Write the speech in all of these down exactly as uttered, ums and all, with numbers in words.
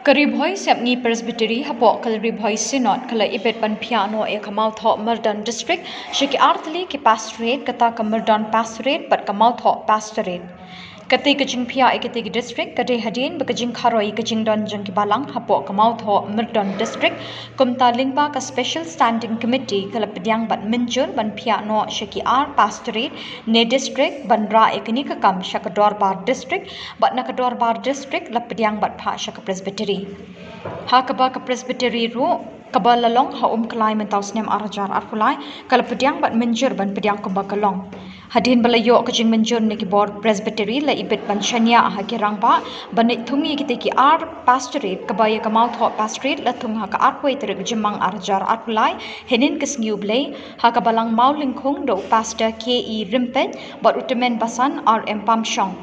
Ka Ri Bhoi Sepngi Presbytery hapoh ka Ri Bhoi Synod ka la ibit ban phiah noh ïa ka Mawthoh Myrdon District sha ki artylli ki pastorate, kata ka Myrdon Pastorate bad ka Mawthoh Pastorate. Kata ka jingphiah ïa kata ka district ka dei hadien ba ka jingkharoi ïa ka jingdon jong ki balang hapoh ka Mawthoh Myrdon District, kumta lyngba ka Special Standing Committee ka la pdiang bad mynjur ban phiah noh sha ki ar pastorate ne district ban rah ïa kane ka kam sha ka dorbar district, bad na ka dorbar district la pdiang bad phah sha ka Presbytery. Ha kaba ka Presbytery ruh, kaba la long ha Umkhlai mynta u snem ar hajar arphew lai, ka la pdiang bad mynjur ban pdiang kumba ka long. Hadien ba la ïoh ka jingmynjur na ki bor Presbytery, la ibit ban shaniah ha ki rangbah ban leit thung ïa kita ki ar pastorate, kaba ïa ka Mawthoh Pastorate la thung ha ka arphew tarik u Jymmang ar hajar arphew lai, hynnin ka sngi U Blei, ha ka Balang Mawlyngkhung da u Pastor K E Rympeit bad u Tymmen Basan R M Pamshong.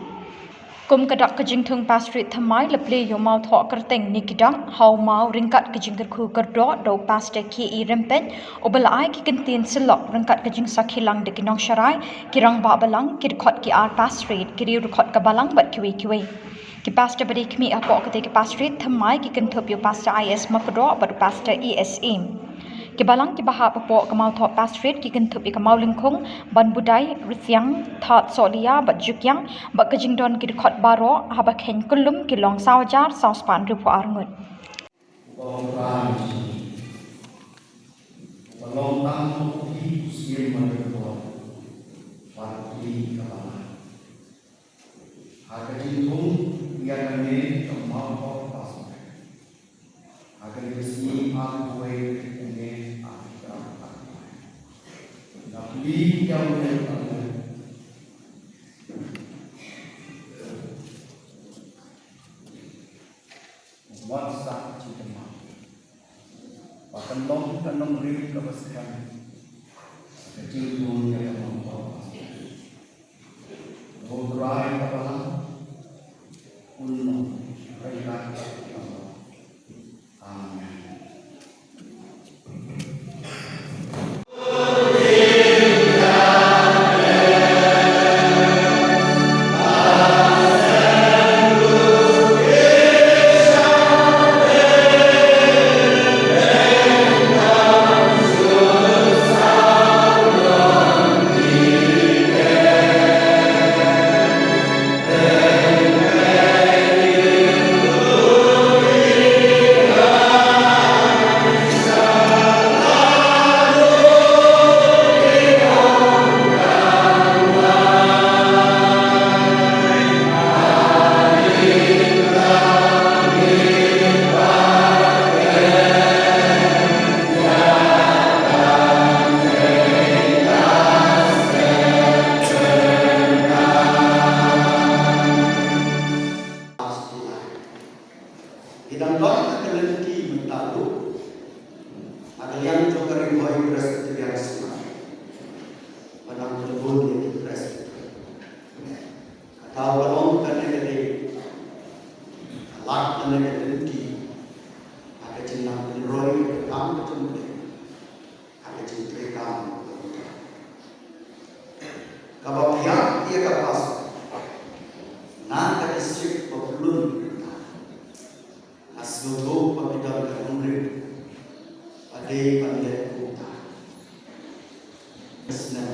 Kum ka dak ka jingthung pastorate thymmai, la plie ïa u Mawthoh Kyrteng ne ki dak ha u maw ryngkat ka jingkyrkhu kyrdoh da u Pastor K E Rympeit, uba la ai ki kyntien syllok ryngkat ka jingsakhi lang da ki nongsharai, ki rangbah balang, ki dkhot ki ar pastorate, ki riew dkhot ka balang bad kiwei kiwei. Ki pastor ba dei khmih hapoh kata ka pastorate thymmai ki kynthup ïa u Pastor I S Makdoh bad u Pastor E S Im. Ki balang kiba hap hapoh ka Mawthoh Pastorate ki kynthup ïa ka Mawlyngkhung, Banbudai, Rthiang, Thadsohliya bad Jukiang, bad ka jingdon ki dkhot baroh haba kheiñ kyllum ki long saw hajar saw spah hynriewphew ar ngut. Uba u Trai jong ngi, uba long tang u Syiem Barim Bor, bad u Blei kaba bha. Ha ka jingthung ïa kane ka Mawthoh Pastorate, ha kane ka sngi arphew wei tarik u May arphew trai arphew wei, nga plie ïa u Myndon, wat sa jingkynmaw, ba kan long ka nongrim kaba skhem ha ka jingthung ïa ka Mawthoh Pastorate. Ko Trai kaba bha, un long ryngkat bad phi. Amen. Ngi dang don ha ka lynti mynta ruh ha ka liang jong ka Ri Bhoi Presbyterian Synod, ba dang kynhun ïa ki Presbyterian. Ka daw ka long kane ka dei ka lad kane ka lynti ha ka jingnang pynroi ka kam ka jong U Blei ha ka jingtrei kam kaba phiah ïa ka pastor na ka district ba pynlong mynta. Nga sngewthuh ba phi don ka nongrim ba dei ban leh kumta. Ka snem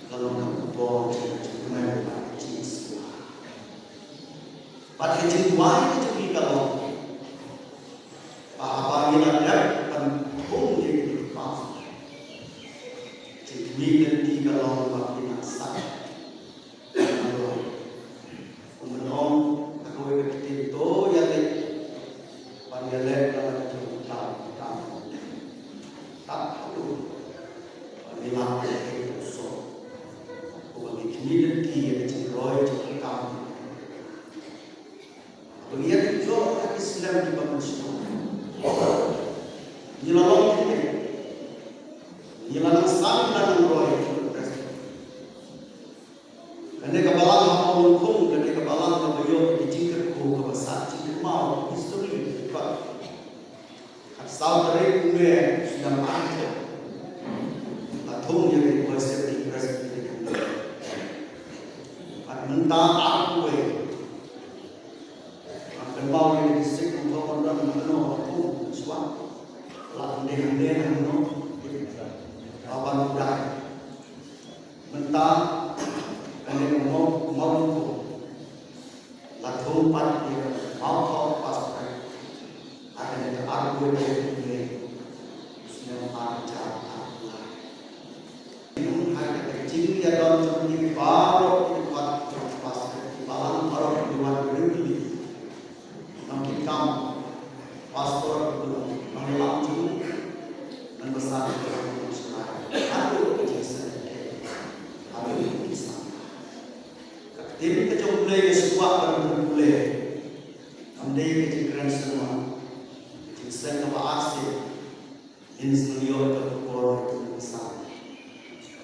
ka long ka por jong ka jingkmen bad ka jingsngewbha. Bad ka jingduwai ka jong ngi ka long ba haba ngi la dep ban thung ïa kine ki pastor, jingkhmih lynti ka long ba phin nang sah. Kumba ong ha kawei ka ktien, to ïaleit ban ïaleh na la ka jong u tam u tam. Tang haduh ba ngi lah ban leh u soh, uba ngi khmih lynti ïa ka jingroi jong ka kam. Ba ngi ïa ïoh ha ki snem kiba mynshuwa, ngi la long kine, ngi la nang sam, ngi la nang roi. Kane ka balang ha Mawlyngkhung, kane ka balang kaba ïoh ïa ki jingkyrkhu kaba sah jingkynmaw ha histori. Khatsaw tarik u May snem ar hajar, la thung ïa ka Ri Bhoi Sepngi Presbyterian. Bad mynta arphew wei, ngan kynmaw ïa ka district Mynta kane ka mong mong la thung pat ïa ka mawthoh pastor ha kane ka arphew tarik u May, snem ar hajar arphew lai. Nang ha ka jingïadon jong ki baroh ki dkhot jong pastor, ki balang baroh ki wan ri ri. Nang ki kam pastor, nang ïalam jong, nang basan jong, nang sngewsih. Haduh ka jingsngewsih. Haduh ka jingsngewsih. Ka ktien ka jong U Blei ka sngewbha ban pule. Kam dei ka jingkren sngewbha. Ka jingsngewbha arsien. Ngin sa ïoh ïa ka por ba ngin sa,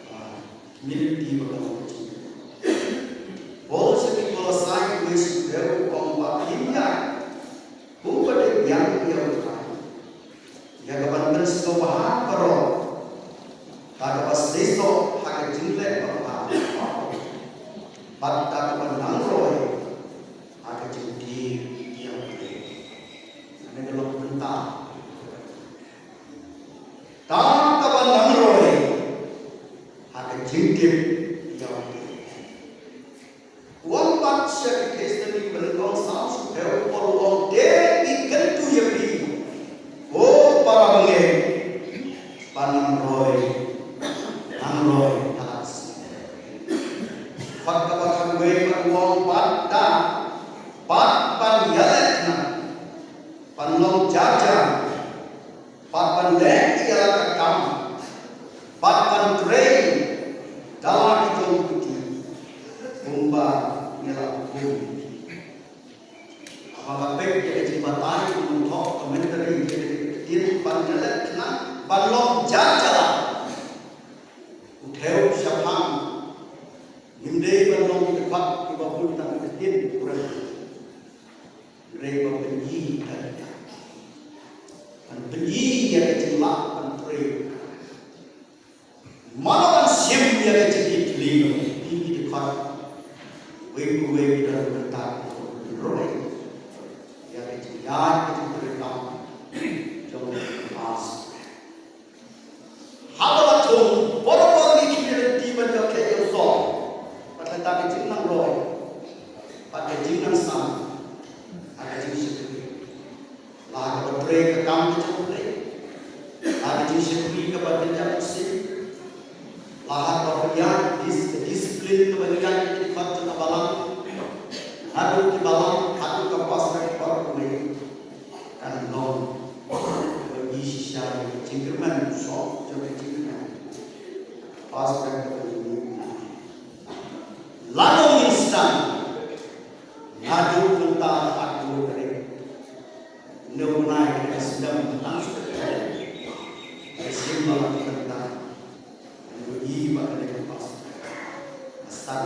ah, ngin ïoh ïa ka jingkmen. Paul sha ki Kolossai, u ong ba ngin ïa, kumba dei biang ïa U Trai, ïa ka ban pynsngewbha baroh, da kaba seisoh ha ka jingleh ba bha, bad da kaba nang roi ha ka jingtip ïa U Blei. Kane ka long bynta. Da kaba nang roi ha ka jingtip ïa U Blei. U ong pat sha ki Thessaloni ba nyngkong, Sam shu phew, u Paul u ong, te ngi kyntu ïa phi, ko para bangeit, ba nang roi, nang roi ha ka sngi. Bad kaba khatwei pat u ong, bad da, bad ban ïaleh khnang, ban long jar jar, bad ban leh ïa la ka kam, bad ban trei da la ki jong ki kti, kumba ngi la hukum. Haba nga peit ïa ka jingbatai, u nongthoh commentary ïa ka ktien ban ïaleh khnang, ban long jar jar, u thew shaphang, ngim dei ban long ki dkhot kiba bun tang ka ktien u kren. Hynrei ban pyni ïa ka, ban pyni ïa ka jinglah ban trei. Mano ban shim ïa ka jingkitkhlieh, ki dkhot, wei pa wei ki don bynta, roi ïa ka jingïaid ka jingtrei kam jong u pastor. Haba la thung, por por ngi ki lynti ban ïoh khleh ïoh sor. Bad kata ka jingnang roi, bad ka jingnang sam, bad ka jingshakri. La kaba trei ka kam ka jong U Blei, la ka jingshakri kaba kynja mynsiem, la kaba pynïaid dis-, discipline kaba pynïaid ki dkhot jong ka balang, haduh ki balang, haduh ka pastor, por por ngi kan long ba ngi shisha jingkyrmen, shong jong ka jingkyrmen. Pastor ka jingkyrmen. Lano ngin sdang? Naduh mynta haduh ka dei. Neu nai ka sdang tang sdang. Ka sim ba la mynta. Ngi ba ka dei ka pastor. Asal.